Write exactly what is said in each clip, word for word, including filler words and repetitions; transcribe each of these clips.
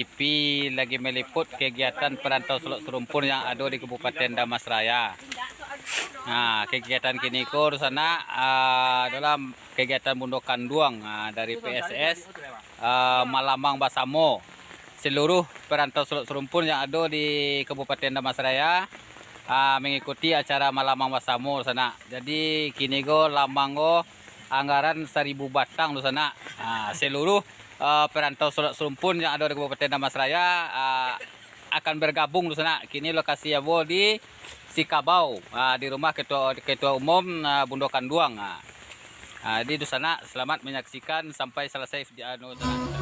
T V lagi meliput kegiatan Perantau Solok Serumpun yang ado di Kabupaten Dharmasraya. Nah, kegiatan kini ko, dunsanak, ah, adalah kegiatan Bundo Kanduang, ah, dari P S S, ah, Malamang Basamo. Seluruh perantau Solok Serumpun yang ado di Kabupaten Dharmasraya, ah, mengikuti acara Malamang Basamo, dunsanak. Jadi, kini ko lamang ko anggaran saribu batang, dunsanak. Ah, seluruh, ah, perantau Solok Serumpun yang ado di Kabupaten Dharmasraya, ah, akan bergabung, dunsanak. Kini lokasi ambo di Sikabau, ah, di rumah ketua, ketua umum, ah, Bundo Kanduang. Ah. Ah, jadi, dunsanak, selamat menyaksikan sampai selesai video anu, dunsanak.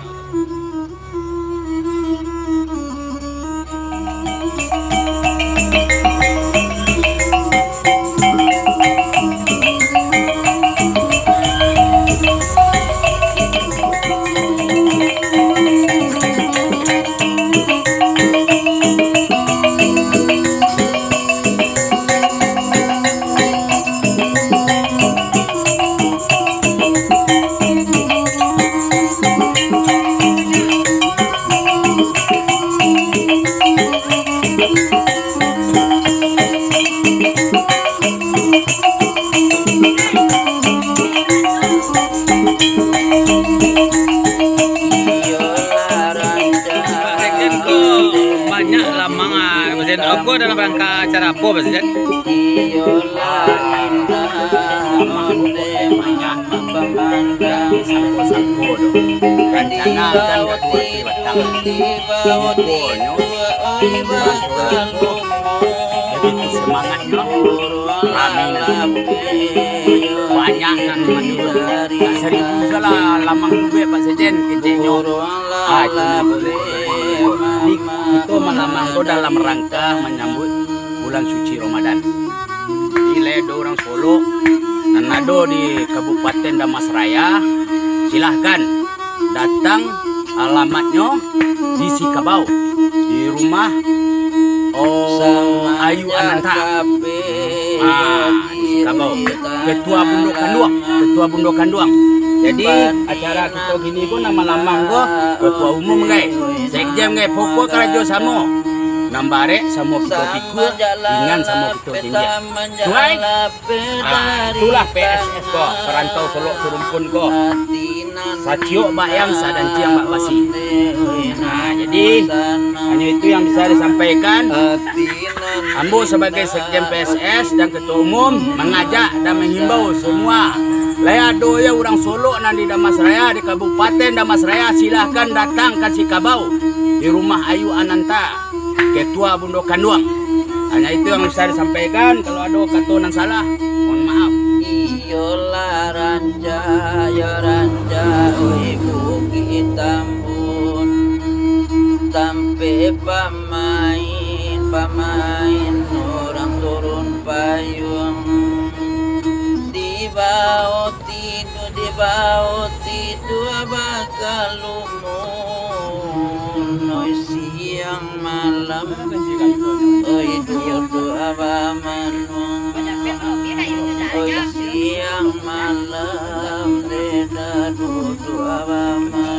Pak Sekjen, ko banyak lamang, ah, Pak Sekjen. Ko dalam rangka acara apo, Pak Sekjen? Sangko-sangko tu. Rancana kan dua puluh batang. Ruponyo, urang Solok tu begitu semangatnyo, rami nan banyak nan manurun. Nak saribu salah lamang duit, Pak Sekjen, keceknyo. Ah, itu. Jadi, kito malamang ko dalam rangka manyambuik bulan suci Ramadan. Jadi, lai ado urang Solok nan ado di Kabupaten Dharmasraya, silahkan datang, alamatnyo di Sikabau, di rumah, oh, Ayu Ananta. Ah, di Sikabau. Ketua Bundo Kanduang, ketua Bundo Kanduang. Jadi, acara kito kini ko nan malamang ko ketua umum, gai. Sekjen, gai. Pokok karajo samo. Nan barek samo kito pikua, ringan samo kito jinjiak. Suai? Ah, itulah P S S ko, Perantau Solok Serumpun ko. Saciok bak ayam, sadanciang bak basi. Nah, jadi, hanyo itu yang bisa disampaikan. Ambo sabagai Sekjen P S S dan Ketua Umum mangajak dan manghimbau semua, lai ado yo urang Solok nan di Dharmasraya, di Kabupaten Dharmasraya, silahkan datang ka Sikabau, di rumah Ayu Ananta, Ketua Bundo Kanduang. Hanya itu yang bisa disampaikan. Kalau ado kato nan salah, mohon maaf. Iyolah rancak, yo rancak, oi Bukik Tambun. Tampek pamain, pamain urang turun payuang. Di bawah tidur, di bawah tidur bakalumun. Oi siang malam, oi duduk abah manuang. Oi siang malam, deda duduk abah manuang.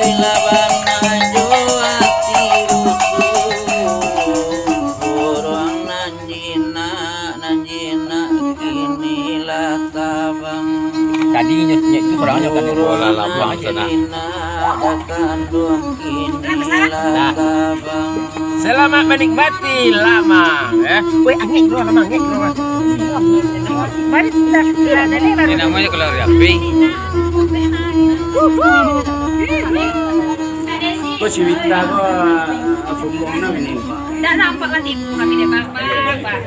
Bila bana jo ati rusuh, urang nan jinak, nan jinak kini lah tabang. Tadi nyo, nyo tu surang nyo kan. Bola labuang tu nah. Jinak dah kanduang kini lah tabang. Selamat menikmati lamang, eh. Weh, angek keluar lamang, angek keluar. Mari kita, kita dari. Ini namanya keluar dari api. Ko si Wita ko, ah, sombong nah ini. Ndak nampak lah tipu kami dek Bapak.